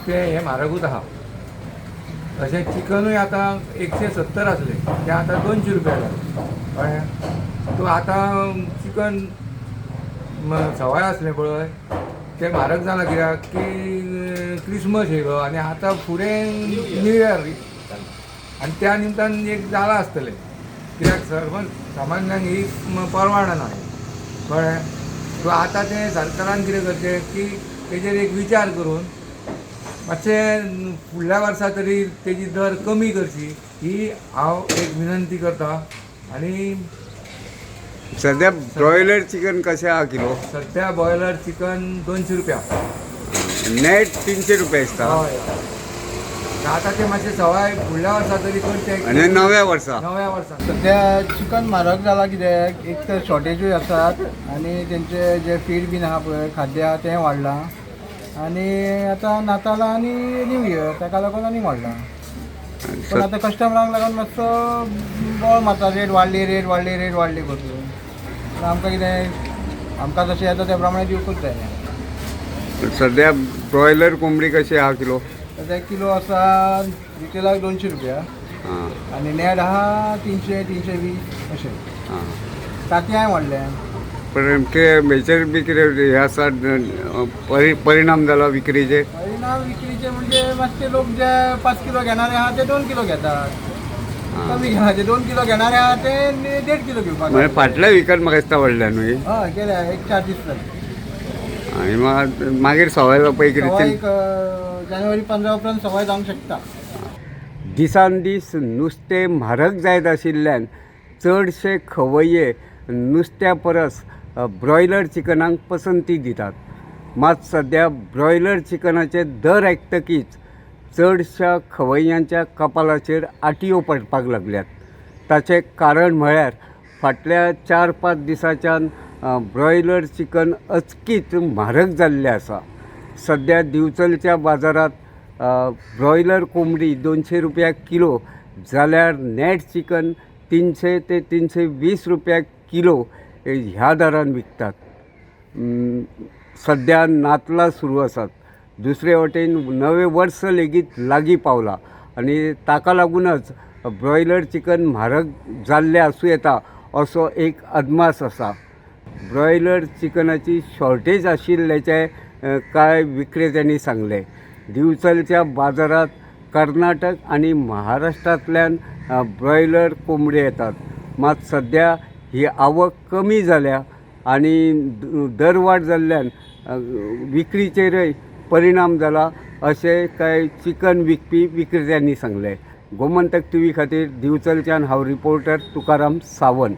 नुस्तें हें म्हारगूच आहा. तशें चिकनूय आतां 170 आसलें तें आतां 200 रुपया जालें, कळ्ळें. तूं आतां चिकन सवाय आसलें पळय तें म्हारग जालां, कित्याक की क्रिसमस येयलो आनी आतां फुडें न्यू इयर आनी त्या निमतान एक जालां आसतलें, कित्याक सर्व सामान्यांक ही परवडना, कळ्ळें. सो आतां तें सरकारान कितें करचें की तेजेर एक विचार करून मातशें फुडल्या वर्सा तरी तेजी दर कमी करची ही हांव एक विनंती करता. आनी सध्या ब्रॉयलर चिकन कशें आहा किलो? सध्या बॉयलर चिकन 200 रुपया. नेट 300 रुपया दिसता. हय, आतां तें मातशें सवाय फुडल्या वर्सा तरी करचें. आनी नव्या वर्सा. नव्या वर्सा. सध्या चिकन म्हारग जाला, कित्याक एक तर शॉर्टेजूय आसात आनी तेंचे जे फीड बीन आहा पळय, खाद्य आहा तें वाडलां आनी आतां नातालां आनी न्यू इयर ताका लागून आनी वाडलां. पण आतां कस्टमरांक लागून मातसो बोळ मारता, रेट वाडली, रेट वाडली, रेट वाडली करून. पण आमकां कितें, आमकां जशें येता त्या प्रमाणे दिवकूच जाय. सध्या ब्रॉयलर कोंबडी कशी आहा किलो? सध्या किलो आसा रिटेलाक 200 रुपया आनी नेट आहा 300, 320 अशें. तांतयांय वाडल्या. पण कितें हेचेर बी कितें हें आसा, परिणाम जाला विक्रीचेर? परिणाम विक्रीचे म्हणजे मातशे लोक जे 5 किलो घेणारे आहा ते 2 किलो घेतात, कमी घेणार जे 2 किलो घेणारे आहा ते 1.5 किलो घेवपाक म्हणजे लागले. फाटल्या विकान म्हाका दिसता वाडल्या न्हय? हय, केल्या एक 4 दीस जाले. आनी मागीर सवाय जावपा सवाय कितें? एक जानेवारी 15 उपरांत सवाय जावंक शकता. दिसान दीस नुस्तें म्हारग जायत आशिल्ल्यान चडशे खवय्ये नुस्त्या परस ब्रॉयलर चिकनाक पसंती दितात. मात सद्या ब्रॉयलर चिकनाचे दर आयकतकीच चडश्या खवय्यांच्या कपालाचेर आटयो पडपाक लागल्यात. ताचें कारण म्हळ्यार फाटल्या 4-5 दिसांच्यान ब्रॉयलर चिकन अचकीत म्हारग जाल्लें आसा. सद्या दिवचलच्या बाजारांत ब्रॉयलर कोंबडी 200 रुपया किलो जाल्यार नेट चिकन 300 ते 320 रुपया किलो ह्या दरान विकतात. सद्या नातलां सुरू आसात, दुसरे वटेन नवें वर्स लेगीत लागीं पावलां आनी ताका लागूनच ब्रॉयलर चिकन म्हारग जाल्लें आसूं येता असो एक अदमास आसा. ब्रॉयलर चिकनाची शॉर्टेज आशिल्ल्याचें कांय विक्रेत्यांनी सांगलें. दिवचलच्या बाजारांत कर्नाटक आनी महाराष्ट्रांतल्यान ब्रॉयलर कोंबडी येतात, मात सद्या ही आवक कमी जाल्या आनी दरवाड जाल्ल्यान विक्रीचेरय परिणाम जाला अशें कांय चिकन विकपी विक्रेत्यांनी सांगलें. गोमंतक टीव्ही खातीर दिवचलच्यान हांव रिपोर्टर तुकाराम सावंत.